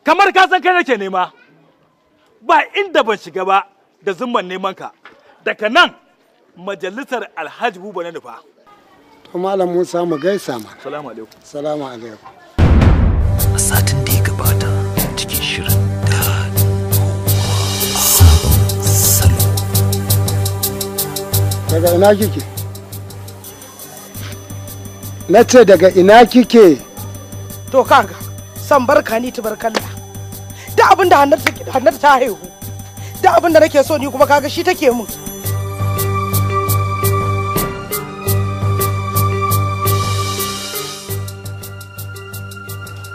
Kamar ka san kai nake nema. Ba inda ban shiga ba da zumman neman ka. Daga nan majalisar Alhaji Buba na nufa. To Malam Musa mu gaisa mana. Salamu alaikum. Salamu alaikum. A satin da ya gabata cikin shirin daɗin kowa sabon salo. Daga ina kike? Na ce daga ina kike? To kaga, san barka ni tubarkalla. Da abin da Hannatu ta haihu. Da abin da nake so ni kuma kaga shi take mun.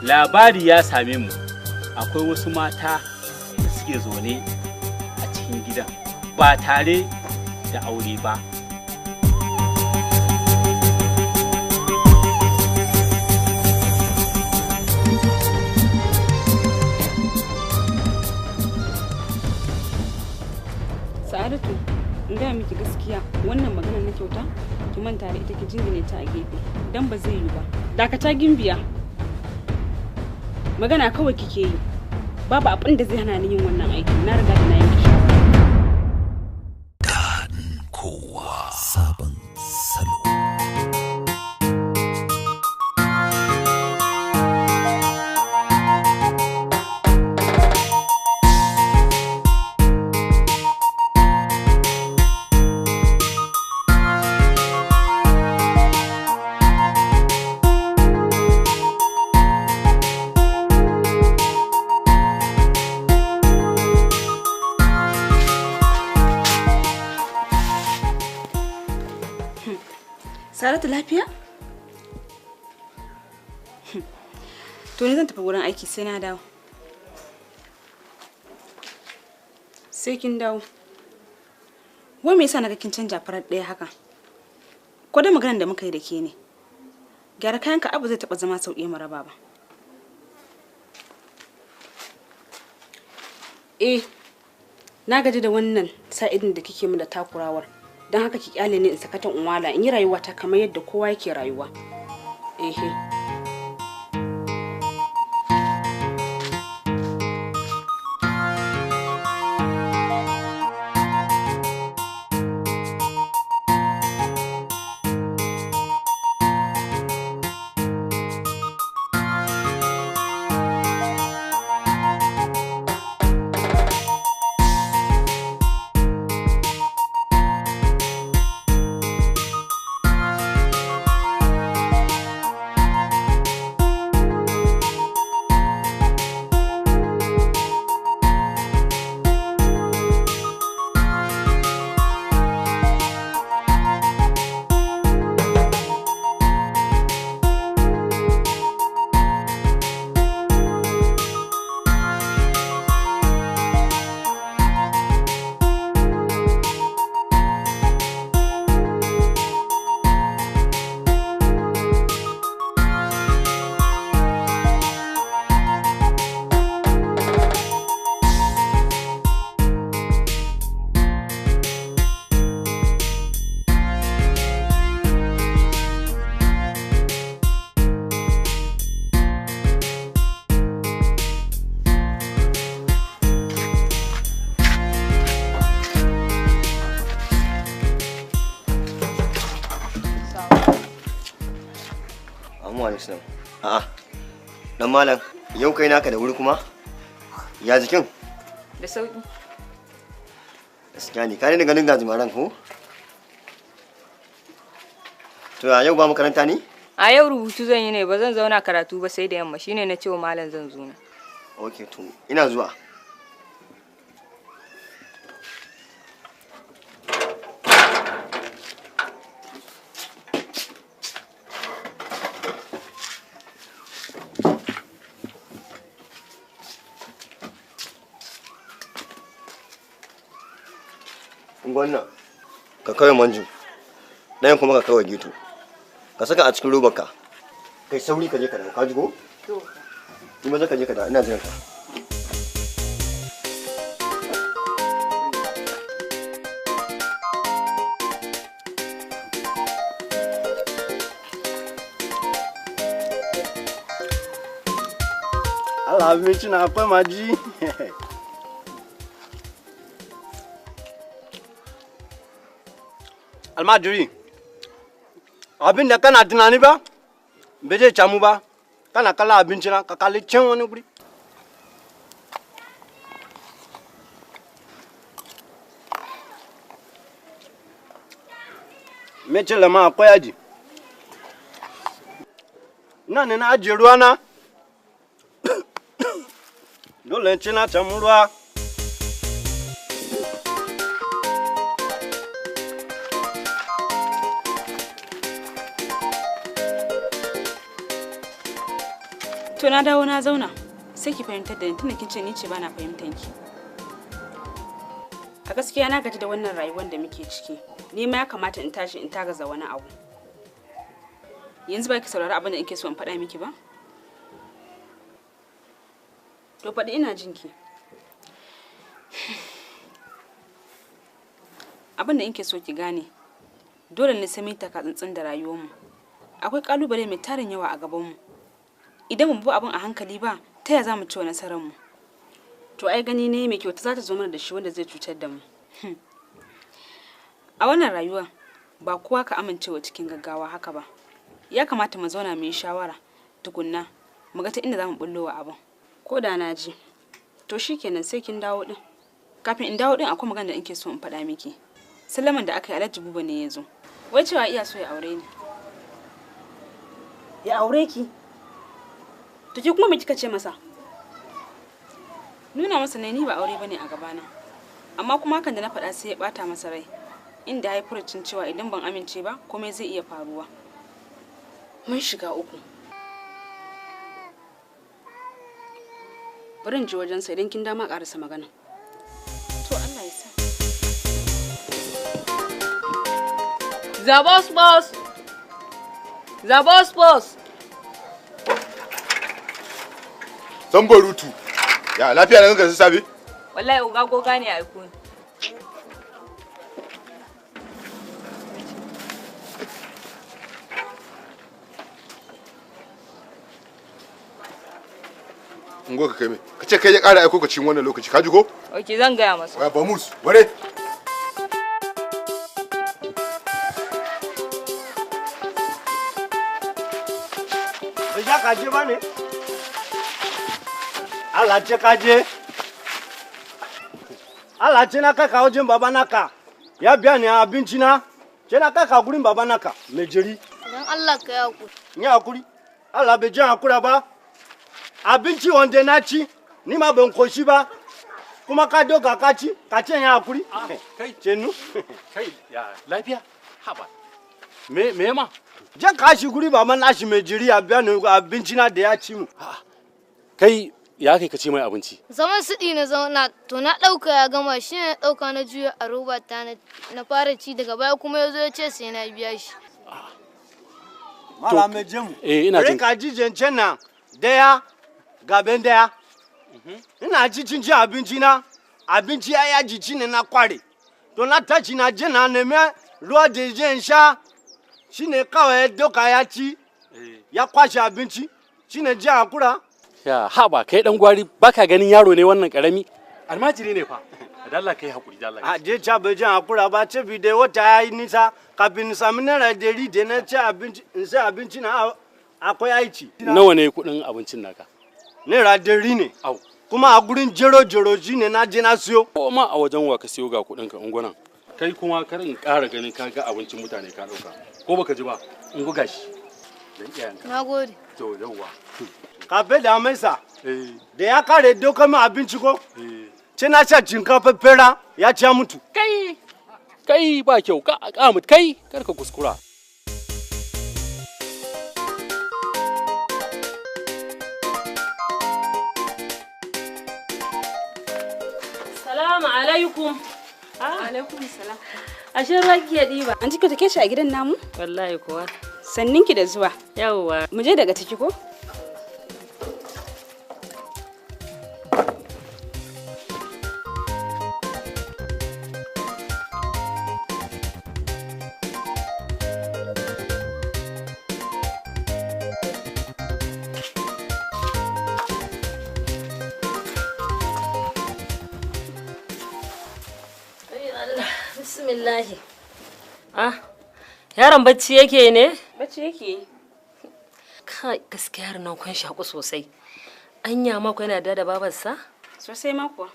Labari ya same mu akwai wasu mata da suke zaune a cikin gidan ba tare da aure ba. Sa'adatu, in gaya miki gaskiya wannan maganar na kyauta ki manta da ita ki jingine ta a gefe dan ba zai yi ba. Dakata Gimbiya. Magana kawai kike yi. Babu abin da zai hana ni yin wannan aiki. Na riga da na yanke shawara. Daɗin kowa sabon salo. Saratu lafiya? To ni zan tafi wurin aiki sai na dawo. Sai kin dawo. Wai me yasa naga kin canja farar ɗaya haka? Ko da maganar da muka yi da ke ne? Gyara kayanka abu zai taɓa zama sau ɗaya maraba ba. Eh, na gaji da wannan sa'idin da kike min da takurawar. Don haka ki kyale ni in sakatan unwala in yi rayuwata kamar yadda kowa yake rayuwa. Ehe. A'a, dan malam, yau kai naka da wuri kuma? Ya jikin? Da sauki. Gaskiya ne, ka ne ganin gajimaran ko? To a yau ba makaranta ne? A yau rubutu zan yi ne, ba zan zauna karatu ba sai da yamma, shine na cewa malam zan zo na. Okay, to ina zuwa. Wannan ka kawai manju, ɗayan kuma ka kawai gito, ka saka a cikin robarka, kai sauri ka je ka dawo, ka ji ko? Ni maza ka je ka dawo, ina jiran ka. Allah Abinci na akwai maji. Almajiri, abin da kana tunani ba, bai zai camu ba. Kana kala abinci na, ka kalli can wani guri. Mece lama akwai yaji. Nan ne na ajiye ruwa na. Dole in ci na samu ruwa. To na dawo na zauna. Sai ki fahimtar da ni tunda kin ce ni ce bana fahimtar ki. A gaskiya na gaji da wannan rayuwar da muke ciki. Ni ma ya kamata in tashi in tagaza wani abu. Yanzu ba ki saurari abin da nake so in faɗa miki ba? To faɗi ina jin ki. Abin da nake so ki gane, dole ne sai mun taka tsantsan da rayuwarmu. Akwai kalubale mai tarin yawa a gabanmu. Idan mu bi abin a hankali ba, ta ya za mu ci nasararmu? To ai gani ne mai kyauta za ta zo mana da shi wanda zai cutar da mu. A wannan rayuwa ba kowa ka amincewa cikin gaggawa haka ba. Ya kamata mu zauna mu yi shawara tukunna mu ga ta inda za mu bullo wa abin. Ko da na ji. To shikenan sai kin dawo din. Kafin in dawo din akwai magana da nake so in faɗa miki. Sallaman da aka yi Alhaji Buba ne ya zo. Wai cewa iya so ya aure ni. Ya aure ki? To ki kuma me kika ce masa? Nuna masa ne ni ba aure bane a gabana. Amma kuma hakan da na faɗa sai ya ɓata masa rai. Inda ya yi furucin cewa idan ban amince ba komai zai iya faruwa. Mun shiga uku. Bari in je wajensa idan kin dama ƙarasa magana. To Allah ya sa. The boss boss. The boss boss. Zambarutu. Ya lafiya na ganka sassafe? Wallahi uga goga ne aiko ni. Ungo ka kai mai. Ka ce kai ya ƙara aiko ka cikin wannan lokaci, ka ji ko? Ok, zan gaya masa. Waya bamus, ware. Bai sha kaje ba ne? Allah ce kaje. Allah ce na kai ka wajen baba naka. Ya biya ni abinci na. Ce na kai ka gurin baba naka. Mai jiri. Don Allah ka yi hakuri. Ni hakuri. Allah bai ji hakura ba. Abinci wanda na ci, ni ma ban koshi ba. Kuma ka doka ka ci, ka ce ya hakuri. Kai. Ce nu. Kai, ya lafiya? Haba. Me me ma? Je ka shi guri baba nashi mai jiri ya biya ni abinci na da ya ci mu. Kai ya kai ka ci mai abinci. Zaman siɗi na zauna to na ɗauka ya gama shi ne na ɗauka na juya a roba ta na fara ci daga baya kuma ya zo ya ce sai na biya shi. Malam mai jemu. Eh, ina jin. Rika ji zancen nan daya gaben daya. Ina ci cin ci abinci na, abinci ya yaji ci ne na kware. To na tashi na je na nemi ruwa da je in sha shi ne kawai ya doka ya ci ya kwashe abinci shi ne ji hakura. Ya haba kai dan gwari baka ganin yaro ne wannan karami. Almajiri ne fa. Da Allah kai hakuri da Allah. A je ca bai jin hakura ba ce bi dai wata ya yi nisa kafin in sami ₦100 da na ci abinci in sai abinci na akwai aiki. Nawa ne kuɗin abincin naka? ₦100 ne. Au. Kuma a gurin jero-jero shi ne na je na siyo. Ko ma a wajen wa ka siyo ga kuɗin ka ungunan. Kai kuma kar in ƙara ganin ka ga abincin mutane ka ɗauka. Ko baka ji ba in guga shi. Dan iyayenka. Na gode. To yawwa. Kafe da mesa. Eh. Da ya kare doka min abinci ko? Eh. Ce na sha shinkafa fera ya ci ya mutu. Kai kai ba kyau ka Ahmad kai kar ka kuskura. Salamu alaikum. Alaikum salam. Ashe ruwa kike ɗiba. An cika take shi a gidan namu? Wallahi kuwa. Sannin ki da zuwa. Yawwa. Mu je daga ciki ko? Bismillahi. Ah, yaron bacci yake ne? Bacci yake. Kai, gaskiya yaron nan kun shaku sosai. Anya mako yana da babarsa? Sosai ma kuwa.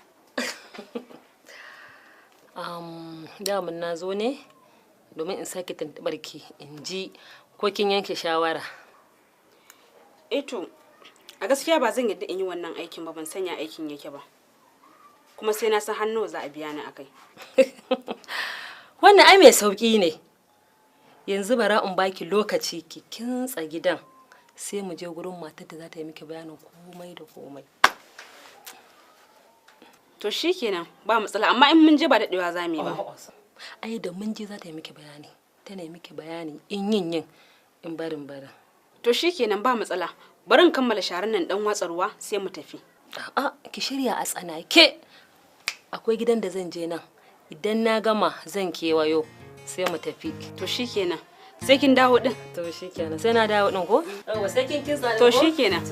Damun na zo ne domin in sake tuntubar ki in ji ko kin yanke shawara. Eh to, a gaskiya ba zan yadda in yi wannan aikin ba, ban sanya aikin yake ba. Kuma sai na san hannu za a biya ni akai. Wannan ai mai sauki ne. Yanzu bara in baki lokaci ki kintsa gidan sai mu je gurin matar da za ta yi miki bayanin komai da komai. To shikenan, ba matsala, amma in mun je ba daɗewa za mu yi ba. Ai da mun je za ta yi miki bayani, ta ne miki bayani in yin yin in barin barin. To shikenan ba matsala, bari in kammala sharan nan dan watsa ruwa sai mu tafi. A'a, ki shirya a tsanake. Akwai gidan da zan je nan. Idan na gama zan kewayo sai mu tafi. To shikenan. Sai kin dawo din. To shikenan, sai na dawo din ko? Yawwa, sai kin kintsa din To ko? shikenan.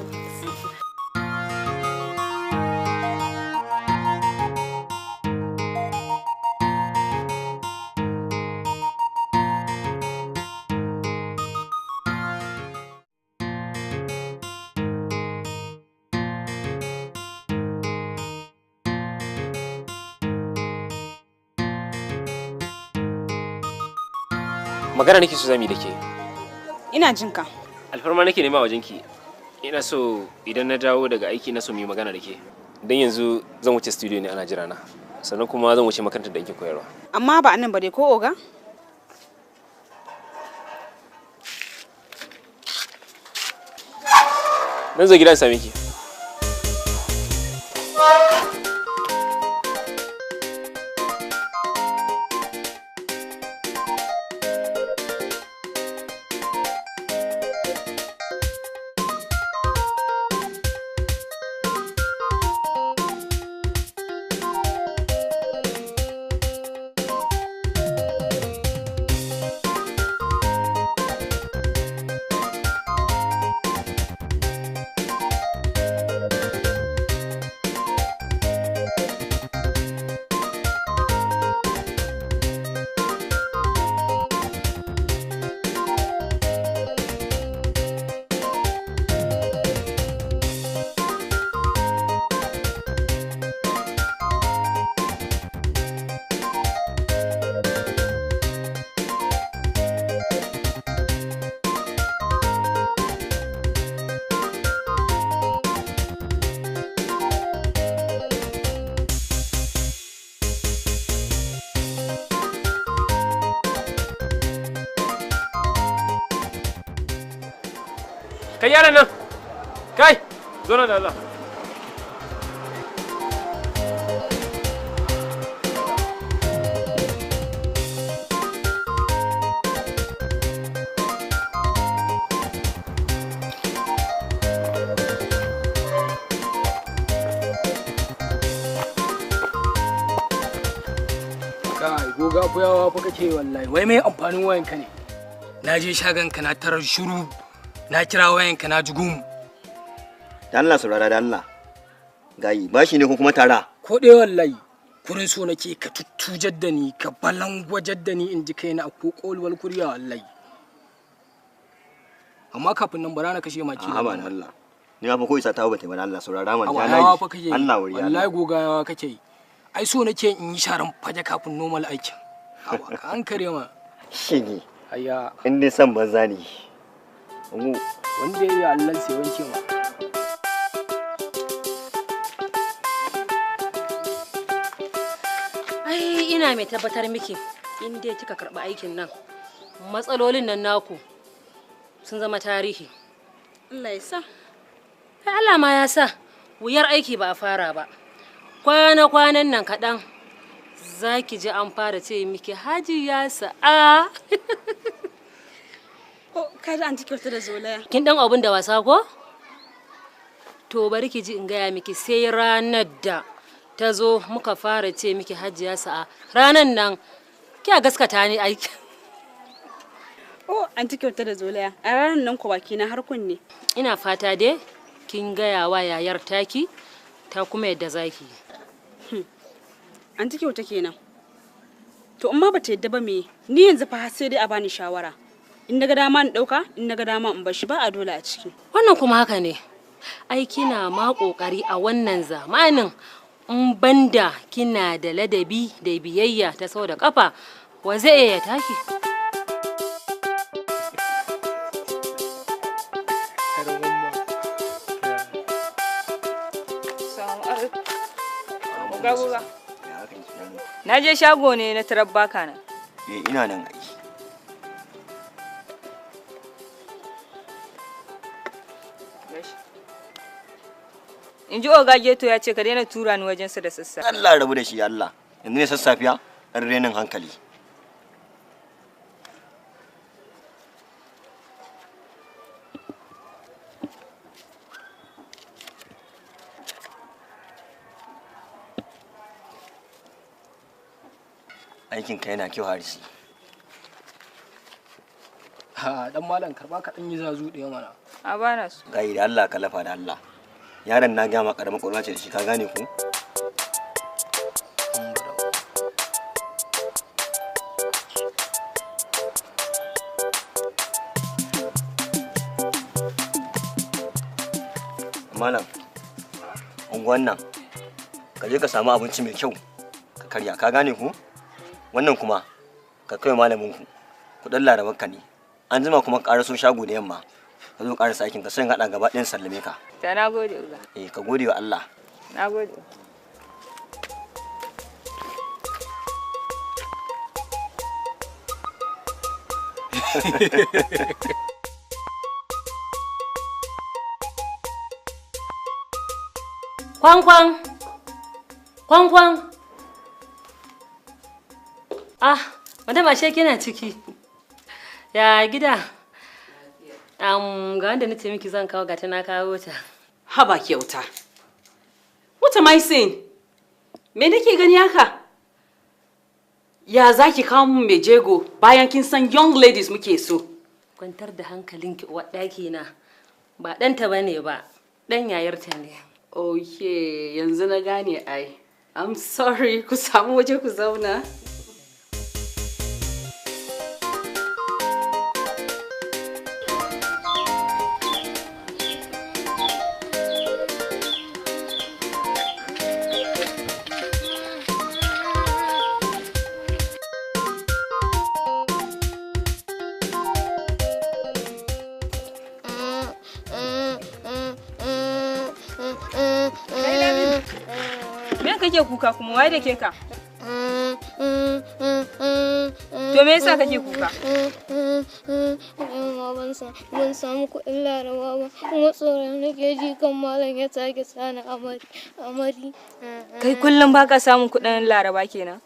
Magana nake so zamu yi da ke. Ina jin ka. Alfarma nake nema a wajenki. Ina so idan na dawo daga aiki na so mu yi magana da ke. Dan yanzu zan wuce studio ne ana jira na. Sannan kuma zan wuce makarantar da nake koyarwa. Amma ba anan ba dai ko oga? Nan zo gidan same ki. Kai yaran nan. Kai, zo nan da Allah. Kai goga fuyawa fa kake wallahi. Wai mai amfanin wayanka ne? Na je shagon ka na tarar shiru. Na kira wayanka na ji gum. Da Allah saurara da Allah. Gayi, bashi ne ko kuma tara? Ko dai wallahi. Kurin so nake ka tuttujar da ni, ka balangwajar da ni in ji kaina a kokoluwar kuriya wallahi. Amma kafin nan bara na kashe maki. A'a ba da Allah. Ni ma fa ko isa ta ba ta ba da Allah saurara man. Awa, Ja yawa fa kake yi. Allah wuri Allah. Wallahi goga yawa kake yi. Ai so nake in yi sharan fage kafin normal aikin. Awa, ka an kare ma. Shige. Ayya. In dai san banza ne. Ungu. Wanda ya yi Allah sai wanke ma. Ai ina mai tabbatar miki in dai kika karɓi aikin nan matsalolin nan naku sun zama tarihi. Allah ya sa. Ai Allah ma ya sa wuyar aiki ba a fara ba. Kwana-kwanan nan kaɗan za ki ji an fara ce miki hajiya sa'a. Ko ka ji an ci kyauta da zolaya. Kin dan abun da wasa ko? To bari ki ji in gaya miki sai ranar da ta zo muka fara ce miki hajiya sa'a ranar nan kya gaskata ni ai. Oh, an ci kyauta da zolaya. A ranar nan ko baki na har kunne. Ina fata dai kin gaya wa yayar taki ta kuma yadda zaki. An ci kyauta kenan. To in ma bata yadda ba me? Ni yanzu fa sai dai a bani shawara. In naga dama in dauka, in naga dama in bar shi, ba a dole a ciki. Wannan kuma haka ne. Ai kina ma kokari a wannan zamanin, in banda kina da ladabi da biyayya ta sau da kafa, wa zai iya taki? Na je shago ne na tarar baka nan. Eh, ina nan ai. In ji Oga Geto ya ce ka daina tura ni wajensa da sassafe. Allah rabu da shi Allah. Yanzu ne sassafiya ɗan renin hankali. Aikin ka yana kyau Harisi. Ha, dan malam karba ka dan yi zazu ɗaya mana. A bana so. Kai da Allah ka lafa da Allah. Yaron na gama karamin ƙwaƙwalwa ce da shi, ka gane ko? Malam, unguwan nan, ka je ka samu abinci mai kyau ka karya, ka gane ko? Wannan kuma ka kai malamin ku kuɗin larabar ka ne. An jima kuma ka ƙaraso shago da yamma, ka zo ƙarasa aikin ka, sai in haɗa gaba ɗayan sallame ka. Ta na gode uga. Eh, ka gode wa Allah. Na gode. Kwankwan! Kwankwan! Ah, madam ashe kina ciki. Ya gida? Ga wanda nace miki zan kawo, gata na kawo ta. Haba kyauta. What am I saying? Me nake gani haka? Ya zaki kawo mun mai jego bayan kin san young ladies muke so? Kwantar da hankalinki uwar ɗaki na. Ba ɗanta bane ba, ɗan yayarta ne. Okay, yanzu na gane ai. I'm sorry, ku samu waje ku zauna. Me kake kuka kuma, waye da ke ka? To me yasa kake kuka? Ma ban samu kuɗin laraba ba, kuma tsoron nake ji kan malam ya sake sani amari. Kai kullum baka samun kuɗin laraba kenan?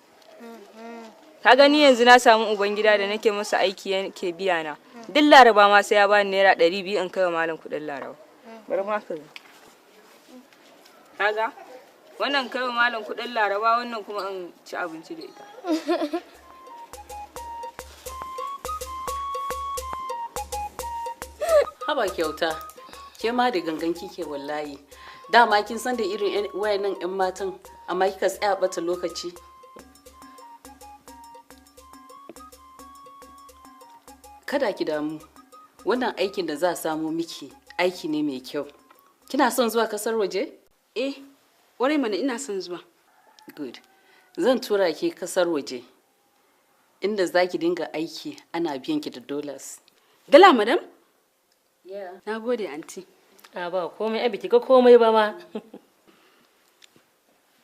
Ka gani yanzu na samu ubangida da nake masa aiki yake biya na. Duk laraba ma sai ya bani naira 200 in kai wa malam kuɗin laraba. Bari ma ka ga. Kaga? Wannan kai wa malam kuɗin laraba, wannan kuma in ci abinci da ita. Haba kyauta, ke ma da gangan kike wallahi. Dama kin san da irin wayannan 'yan matan, amma kika tsaya bata lokaci. Kada ki damu, wannan aikin da za a samo miki aiki ne mai kyau. Kina son zuwa kasar waje? Eh, ƙwarai mana ina son zuwa. Good. Zan tura ki kasar waje, inda za ki dinga aiki ana biyan ki da dollars. Dala madam? Yeah. Na gode anti. A ba komai, ai biki ga komai ba ma.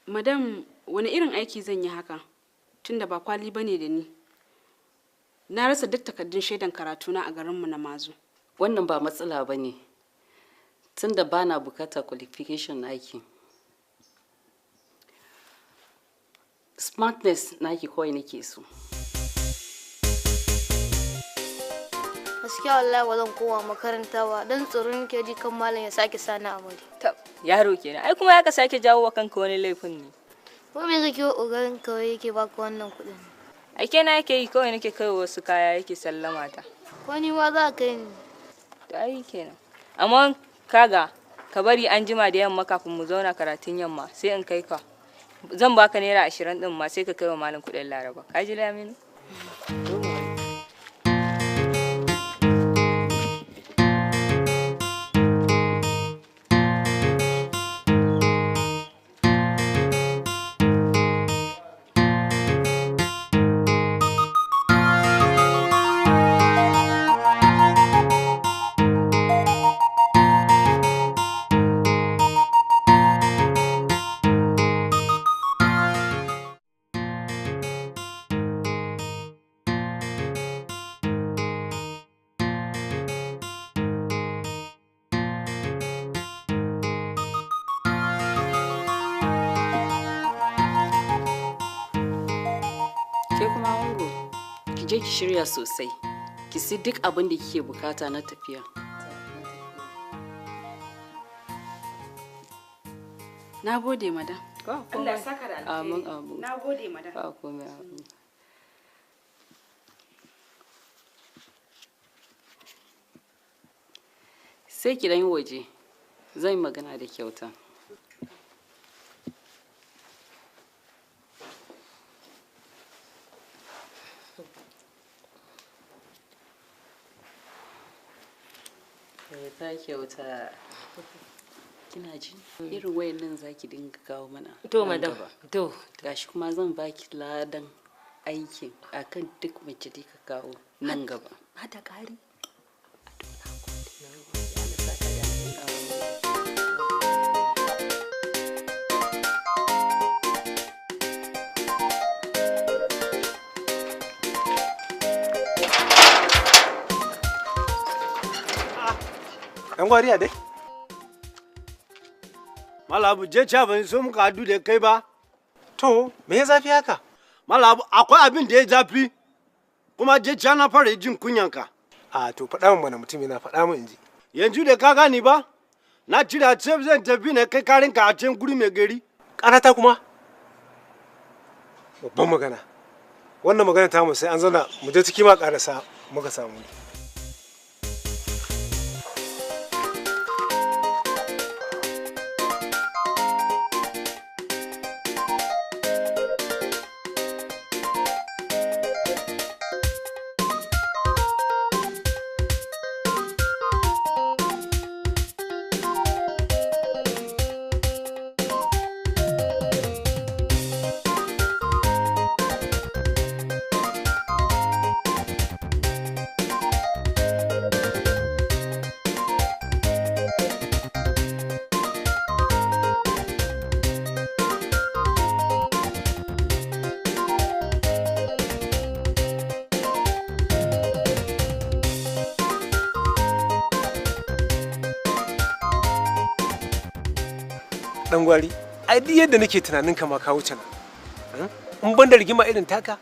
Madam, wani irin aiki zan yi haka? Tunda ba kwali bane da ni. Na rasa duk takardun shaidan karatuna a garinmu na Mazu. Wannan ba matsala ba ne, tunda ba na bukatar qualification naki. Smartness naki kawai nake so. Gaskiya wallahi ba zan koma makaranta ba, dan tsoro nake ji kan malam ya sake sani amari. Tab, yaro kenan. Ai kuma ya ka sake jawo wa kanka wani laifin ne. Ko me kake wa ogan kawai yake baka wannan kuɗin? Aike na yake yi kawai, nake kai wasu kaya yake sallama ta. Ko ni ma za ka kai ni? To ai kenan. Amma kaga ka bari an jima da yamma kafin mu zauna karatun yamma sai in kai ka. Zan baka naira 20 din ma sai ka kai wa malam kuɗin Laraba. Ka ji Laminu? Ke kuma wango, ki je ki shirya sosai. Ki si duk abin da kike bukata na tafiya. Na gode madam. Allah ya saka da alheri. Amin amin. Na gode madam. Ba komai amin. Sai ki dan yi waje. Zan yi magana da kyauta. Kyauta kyauta. Kina ji? Irin wayannan zaki dinga kawo mana. To, nan madam. gaba. To. Gashi kuma zan baki ladan aikin akan duk mace da ka kawo nan gaba. Hada ƙari. Yan gwariya dai? Malabu je ca ban so muka hadu da kai ba. To, me ya zafi haka? Malabu akwai abin da ya zafi. Kuma je ca na fara jin kunyanka. A to faɗa min mana mutum yana faɗa min in ji. Yanzu da ka gani ba, na cira ce zan tafi ne kai karinka a can guri mai gari. Karata kuma? Babban magana. Wannan magana ta mu sai an zauna mu je ciki ma ƙarasa muka samu. Dan gwari, ai duk yadda nake tunanin kama ka wuce nan. In ban da rigima irin taka,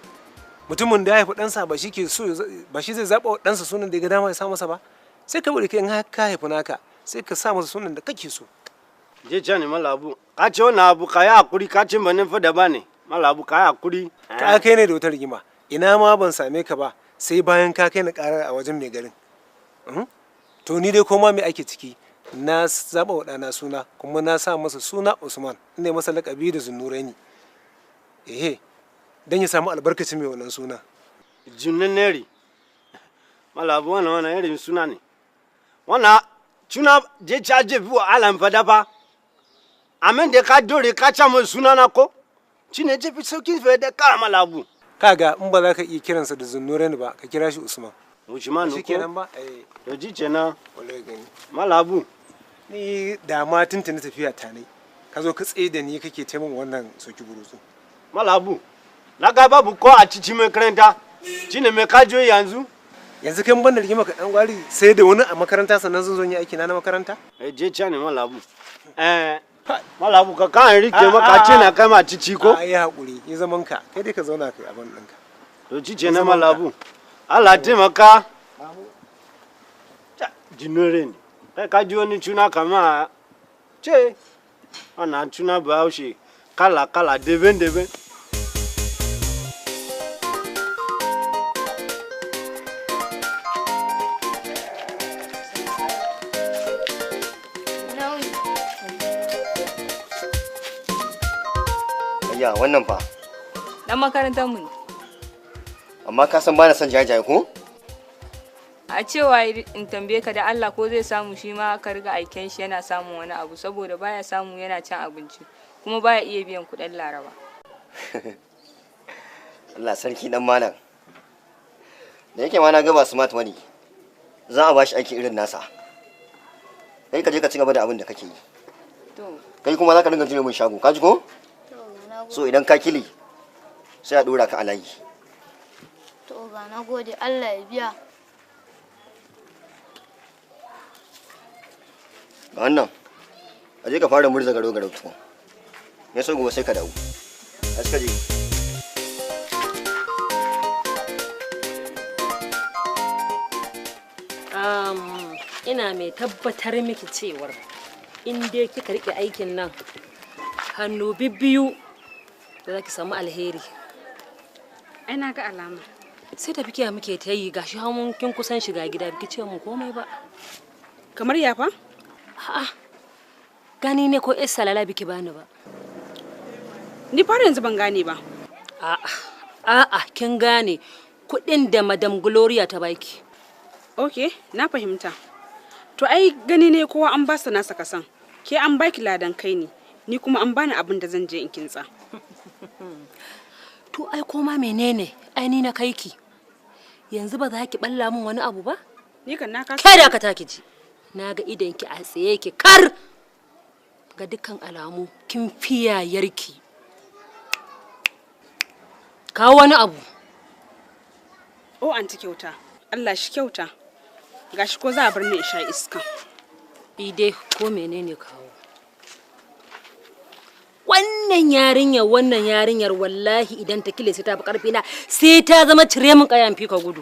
mutumin da ya haifi ɗansa ba shi ke so ba shi zai zaɓa wa ɗansa sunan da ya ga dama ya sa masa ba. Sai ka bari kai in ka haifi naka, sai ka sa masa sunan da kake so. Je ca ne Malabu, ka ce wannan abu ka yi hakuri ka ce ba fada ba ne. Malabu ka yi hakuri. Ka kai ne da wata rigima, ina ma ban same ka ba sai bayan ka kai ni ƙara a wajen mai garin. To ni dai koma me ake ciki, na zaɓa wa ɗana suna kuma na sa masa suna Usman, ina masa laƙabi da Zunnuraini. Ehe, don ya samu albarkacin mai wannan suna. Junneneri. Malabu wannan wannan irin suna ne. Wannan suna je ca je fi wa alan fada fa. Amin da ka dore ka ca mun suna na ko? Shi ne je fi saukin fiye da ka Malabu. Kaga in ba za ka iya kiransa da Zunnuraini ba, ka kira shi Usman. Usman ko? Shi kenan ba? Eh. To ji kenan. Wallahi gani. Malabu. Ni da ma tuntuni tafiya ta ne. Ka zo ka tsaye da ni kake ta min wannan soki burutsu. Malabu. Na ga babu ko a cikin makaranta. Shi ne mai kajo yanzu? Yanzu kai ban da rigima ka dan gwari sai da wani a makaranta sannan zan zo yi aiki na na makaranta? Eh je ca ne Malabu. Eh Malabu ka kan rike maka ce na kai ma cici ko? Ai hakuri, yi zaman ka. Kai dai ka zauna kai abin ɗinka. To cice na Malabu. Allah taimaka. Jinore ne. Kai ka ji wani cuna kama ce ana cuna bahaushe kala kala deben deben. Ayya, wannan fa. Dan makarantar mu ne. Amma ka san bana son jajaye ko? A cewa in tambaye ka da Allah ko zai samu shi ma ka riga aiken shi yana samun wani abu saboda baya samu yana cin abinci kuma baya iya biyan kuɗin Laraba. Allah sarki dan malam. Da yake ma na ga ba smart bane. Za a bashi aiki irin nasa. Kai ka je ka ci gaba da abin da kake yi. To. Kai kuma za ka dinga jire mun shago, ka ji ko? So idan ka kili sai a dora ka a layi. To ga na gode, Allah ya biya. Ga wannan, a je ka fara murza garo garo tukun. Ya so gobe sai ka dawo. Aska je. Ina mai tabbatar miki cewar in dai kika rike aikin nan hannu bibbiyu da za ki samu alheri. Ai na ga alama. Sai tafi kiya muke ta yi gashi har mun kin kusan shiga gida biki ce mun komai ba. Kamar ya fa? A'a. Gani ne ko yar salala biki bani ba. Ni fara yanzu ban gane ba. A'a. A'a kin gane kuɗin da Madam Gloria ta baki. Okay, na fahimta. To ai gani ne kowa an ba sa nasa kasan. Ke an baki ladan kai ne, ni kuma an bani abin da zan je in kintsa. To ai koma menene? Ai ni na kai ki. Yanzu ba za ki balla min wani abu ba? Ni kan na kasa. Kai da ka taki ji. Na ga idan ki a tsaye ki kar. Ga dukkan alamu kin fiyayarki. Kawo wani abu. Oh anti kyauta. Allah shi kyauta. Gashi ko za a bar ni in sha iska. Ide ko menene kawo. Wannan yarinyar wannan yarinyar wallahi idan ta kile sai ta fi karfi na sai ta zama cire min kayan fika gudu.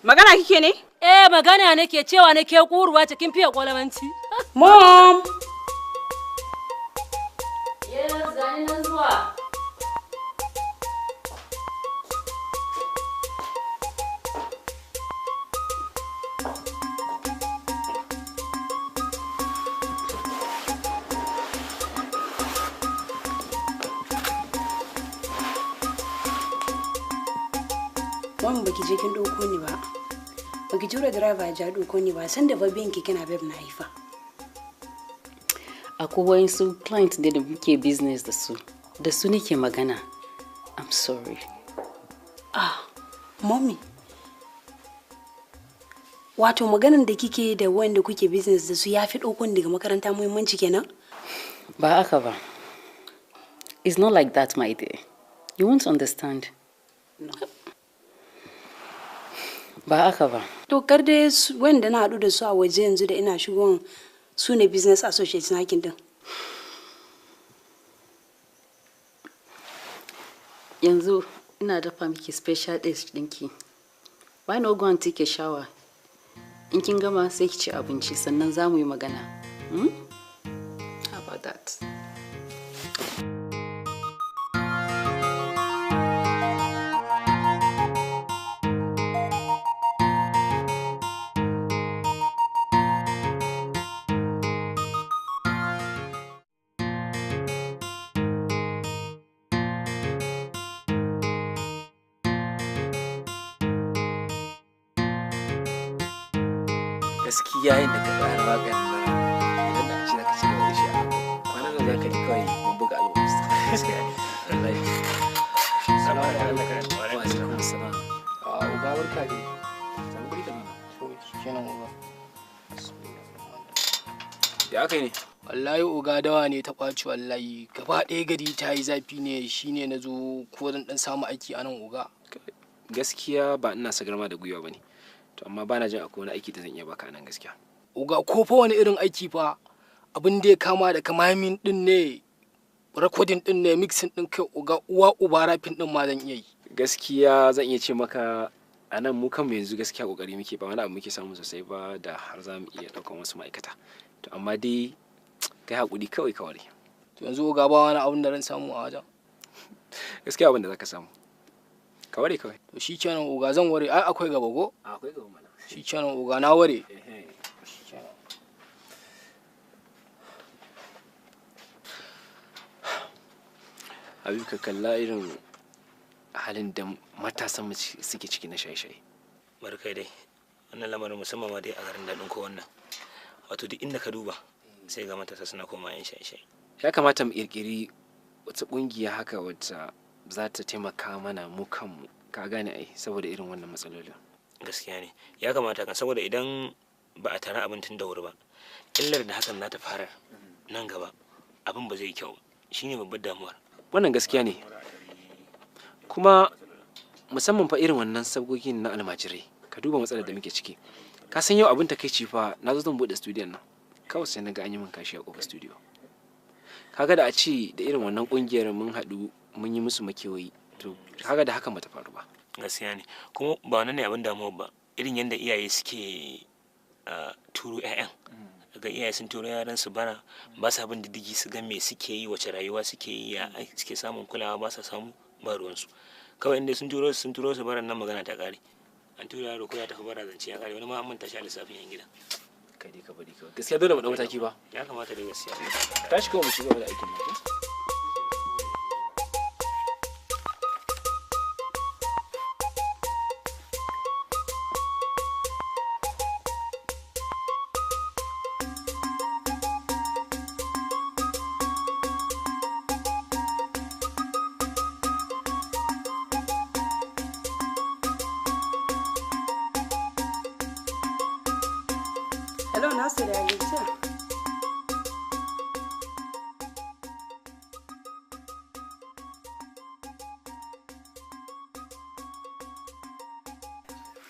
Magana kike ne? Eh magana nake cewa nake kuruwa cikin fiye kwalamanci. Mom. Yes, gani nan zuwa. Mom baki je kin ɗauko ni ba. Baki tura driver ya ɗauko ni ba sanda fa biyan keke napep na haifa. Akwai wayansu client da muke business da su. Da su nake magana. I'm sorry. Ah, mommy. Wato maganan da kike da wanda kuke business da su ya fi ɗauko ni daga makaranta muhimmanci kenan? Ba haka ba. It's not like that, my dear. You won't understand. No. Ba haka ba. To kar dai wanda na haɗu da su a waje yanzu da ina shigowan su ne business associates na kin din. Yanzu ina dafa miki special dish ɗinki. Why not go and take a shower? In kin gama sai ki ci abinci sannan za mu yi magana. Hmm? How about that? Gaskiya yadda ka tsara waƙar nan idan aka ce zaka ci gaba da shi a kwanan nan zaka ji kawai mun buga albums. Gaskiya ne wallahi. Salamu alaikum. Wa alaikum assalam. Uga barka dai. Samu guri ka zauna. Kenan uga. Ya aka yi ne? Wallahi uga dawa ne ta kwaci wallahi gaba ɗaya gari ta yi zafi ne shine na zo ko zan ɗan samu aiki a nan uga. Gaskiya ba ina sagarma da gwiwa bane. To amma bana jin akwai wani aiki da zan iya baka nan gaskiya. Uga ko fa wani irin aiki fa abin da ya kama da kamamin din ne recording din ne mixing din kai uga uwa uba rapping din ma zan iya yi. Gaskiya zan iya ce maka a nan mu kanmu yanzu gaskiya kokari muke ba wani abu muke samu sosai ba da har za mu iya ɗaukan wasu ma'aikata. To amma dai kai hakuri kawai ka ware. To yanzu uga ba wani abun da zan samu a wajen. Gaskiya abin da zaka samu. Ka ware kawai. To shikenan uga zan ware ai akwai gaba go? Akwai gaba mana. Shikenan uga na ware. Habib, ka kalla irin halin da matasan mu suke ciki na shaye-shaye. Barkai dai. Wannan lamarin musamman ma dai a garin daɗin ko wannan. Wato duk inda ka duba sai ga matasa suna koma yan shaye-shaye. Ya kamata mu ƙirƙiri wata ƙungiya haka wacce za ta taimaka mana mu kanmu, ka gane ai, saboda irin wannan matsalolin. Gaskiya ne. Ya kamata kan, saboda idan ba a tara abin tun da wuri ba, illar da hakan za ta fara nan gaba abin ba zai yi kyau ba. Shine babbar damuwar. Wannan gaskiya ne. Kuma musamman fa irin wannan sabgogin na almajirai, ka duba matsalar da muke ciki. Ka san yau abin takaici fa, na zo zan buɗe studiyon nan, kawai sai na ga an yi min kashi a ƙofar studio. Kaga da a ce da irin wannan ƙungiyar mun haɗu mun yi musu makewayi, to kaga da hakan bata faru ba. Gaskiya ne. Kuma ba wannan ne abin damuwar ba, irin yadda iyaye suke turo 'ya'yan. Ga iyaye sun turo yaran su bara, ba sa bin diddigi su ga me suke yi, wace rayuwa suke yi, ya suke samun kulawa, ba sa samu, ba ruwansu. Kawai inda sun turo su baran nan, magana ta kare. An tura yaro ko ya tafi bara, zance ya kare, wani ma an manta shi a lissafin yan gida. Kai dai ka bari kawai. Gaskiya dole mu ɗau mataki ba. Ya kamata dai gaskiya. Tashi kawai mu ci gaba da aikin nan. Hello, Nasir, ya gajiya?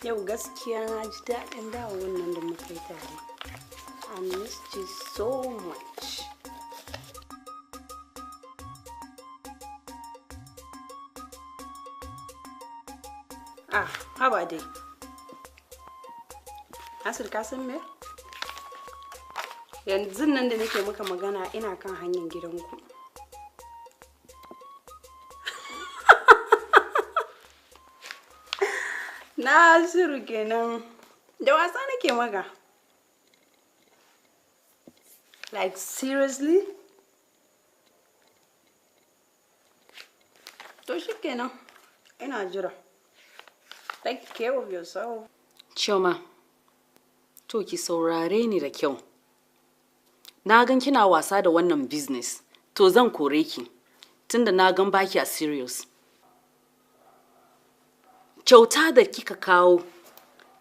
Yau gaskiya na ji daɗin dawowar nan da muka yi tare. I missed you so much. Ah, haba dai. Nasir, ka san me? Yanzu nan da nake maka magana ina kan hanyar gidanku. Nasiru kenan. Da wasa nake maka. Like seriously? To shi kenan. Ina jira. Take care of yourself. Chioma, to ki saurare ni da kyau. Na gan kina wasa da wannan business, to zan kore ki, tunda na gan baki a serious. Kyauta da kika kawo,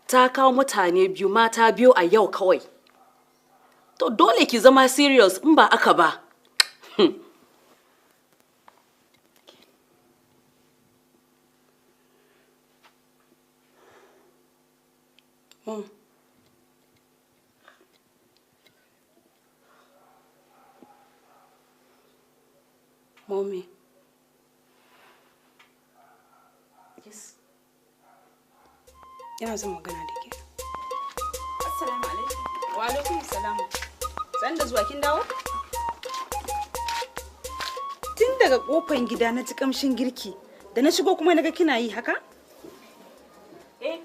ta kawo mutane biyu, mata biyu a yau kawai. To dole ki zama serious, in ba aka ba. Mom. Mommy. Yes. Ina son magana da ke. Assalamu alaikum. Wa alaikum salam. San da zuwa, kin dawo? Tun daga kofan gida na ji kamshin girki, da na shigo kuma naga kina yi haka? Eh.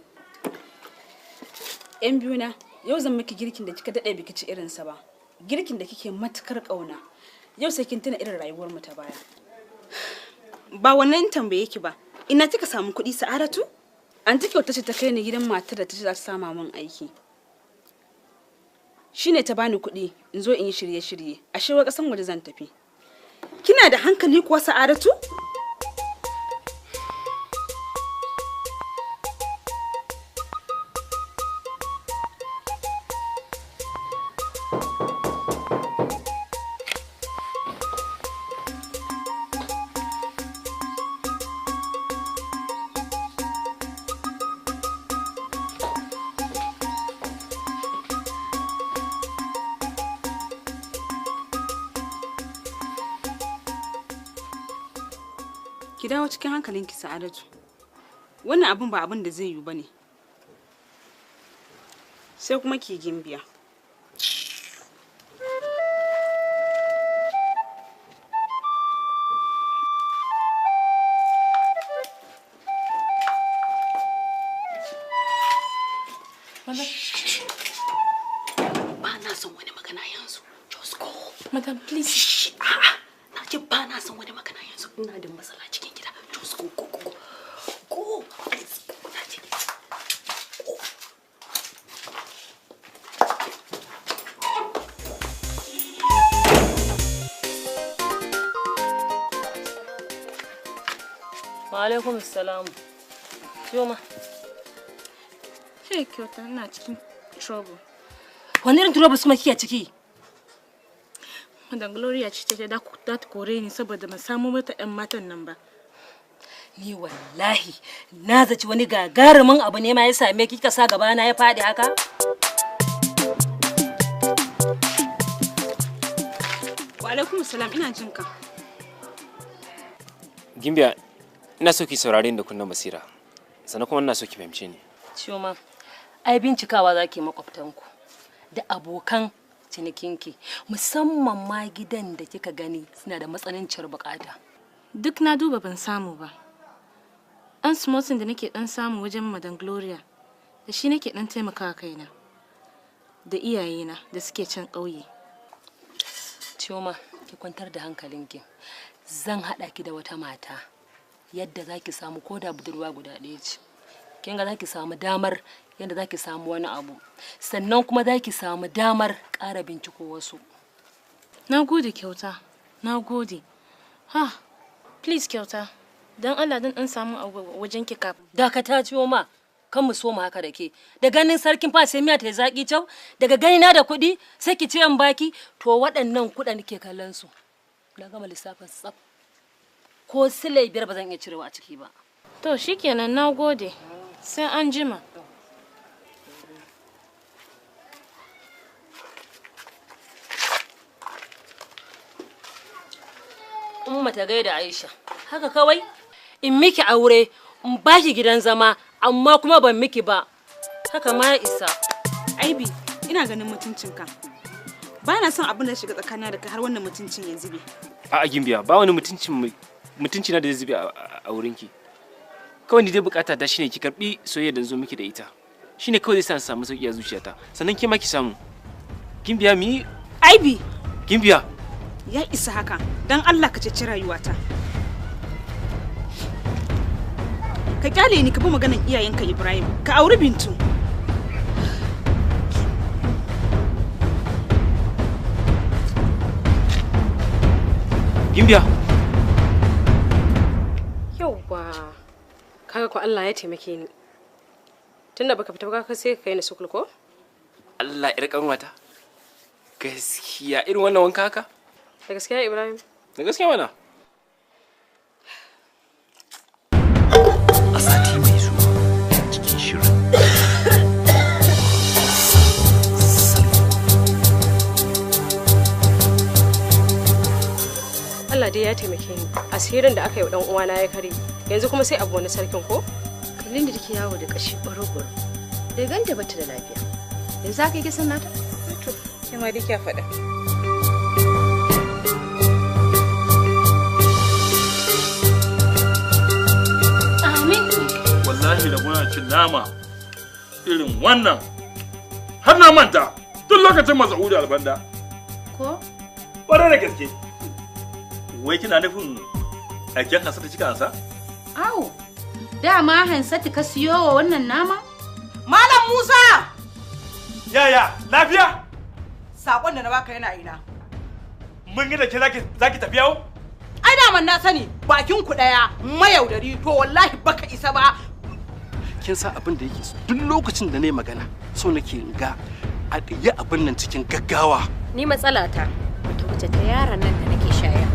Yan biyu na, yau zan miki girkin da kika daɗe biki ci irinsa ba. Girkin da kike matukar ƙauna. Yau sai kin tuna irin rayuwar mu ta baya. Ba wannan tambaye ki ba. Ina kika samu kuɗi, Sa'adatu? Anti Kyauta ce ta kai ni gidan matar da ta ce za ta sama min aiki. Shine ta bani kuɗi in zo in yi shirye-shirye. Ashe wa ƙasan waje zan tafi. Kina da hankali kuwa, Sa'adatu? Ki dawo cikin hankalinki, Sa'adatu. Wannan abun ba abun da zai yiwu bane. Sai kuma ki gimbiya. Ba na son wani magana yanzu. Just go. Madam, please. Shh, a'a. Na ce ba na son wani magana yanzu. Ina da matsala cikin gida. Just go, go, go, go. Go, please, go, na ce. Go. Wa alaikum salam. Chioma. Hey, Kyauta, ina cikin trouble. Wani irin trouble kuma kike ciki? Madam Gloria ce ta da ta kore ni saboda ban samu mata ƴan matan nan ba. Ni wallahi na zaci wani gagarumin abu ne ma ya same ki kika sa gaba na ya faɗi haka. Wa alaikum salam, ina jin ka. Gimbiya, ina so ki saurare ni da kunnen basira. Sannan kuma ina so ki fahimce ni. Chioma, ai bincikawa zaki makwabtanku da abokan cinikinki, musamman ma gidan da kika gani suna da matsananciyar bukata. Duk na duba ban samu ba. Ɗan smotin da nake ɗan samu wajen Madam Gloria, da shi nake ɗan taimakawa kaina da iyayena da suke can ƙauye. Chioma, ki kwantar da hankalinki. Zan haɗa ki da wata mata yadda za ki samu ko da budurwa guda ɗaya ce. Kin ga za ki samu damar yadda za ki samu wani abu, sannan kuma za ki samu damar ƙara binciko wasu. Na gode Kyauta, na gode. Ha, please Kyauta, don Allah don ɗan samu abu wajen ki kafin. Dakata Chioma, kan mu so mu haka da ke. Da ganin sarkin fa sai miya ta yi zaƙi cau, daga ganina da kuɗi sai ki ce in baki, to waɗannan kuɗin ke kallon su. Na gama lissafin tsaf. Ko silai 5 ba zan iya cirewa a ciki ba. To shikenan, na gode. Sai an jima. Umma ta gaida Aisha. Haka kawai in miki aure, in baki gidan zama, amma kuma ban miki ba. Haka ma ya isa. Aibi, ina ganin mutuncinka. Ba na son abin da shiga tsakanina da kai har wannan mutuncin ya zube. A'a Gimbiya, ba wani mutuncin mutunci na da zai zube a wurinki. Kawai ni dai bukata ta shine ki karbi soyayya da zo miki da ita. Shine kawai zai sa in samu sauki a zuciyata. Sannan ke ma ki samu. Gimbiya mi Aibi, Gimbiya. ya isa haka. Dan Allah ka ceci rayuwata. Ka kyale ni ka bi maganan iyayenka Ibrahim. Ka auri Bintu. Gimbiya. Yauwa, kaga ko Allah ya taimake ni. Tunda baka fita ba ka sai ka kai ni sukul ko? Allah yar kanwata. Gaskiya irin wannan wanka haka? Da gaskiya Ibrahim. Da gaskiya mana. A sati mai zuwa cikin shirin Sabon Salo. Allah dai ya taimake ni. Asirin da aka yi wa dan uwana ya kare. Yanzu kuma sai abu wani sarkin ko? Kallin da take yawo da kashi baro-baro. Da ganta bata da lafiya. Yanzu haka yake son nata? To, ke ma dai kya faɗa. Amin. Wallahi da muna cin nama irin wannan har na manta tun lokacin Masa'udu Albanda. Ko? Ƙwarai da gaske. Wai kina nufin aiken Hansatu kika ansa? Au, dama Hansatu ka siyo wa wannan nama? Malam Musa! Yaya, lafiya? Sakon da na baka yana ina. Mun yi da ke zaki tafi yawo? Ai daman na sani bakin ku daya mayaudari to wallahi baka isa ba. Kin san abin da yake so duk lokacin da nayi magana so nake in ga a yi abin nan cikin gaggawa. Ni matsalata bata wuce ta yaron nan da nake shayarwa.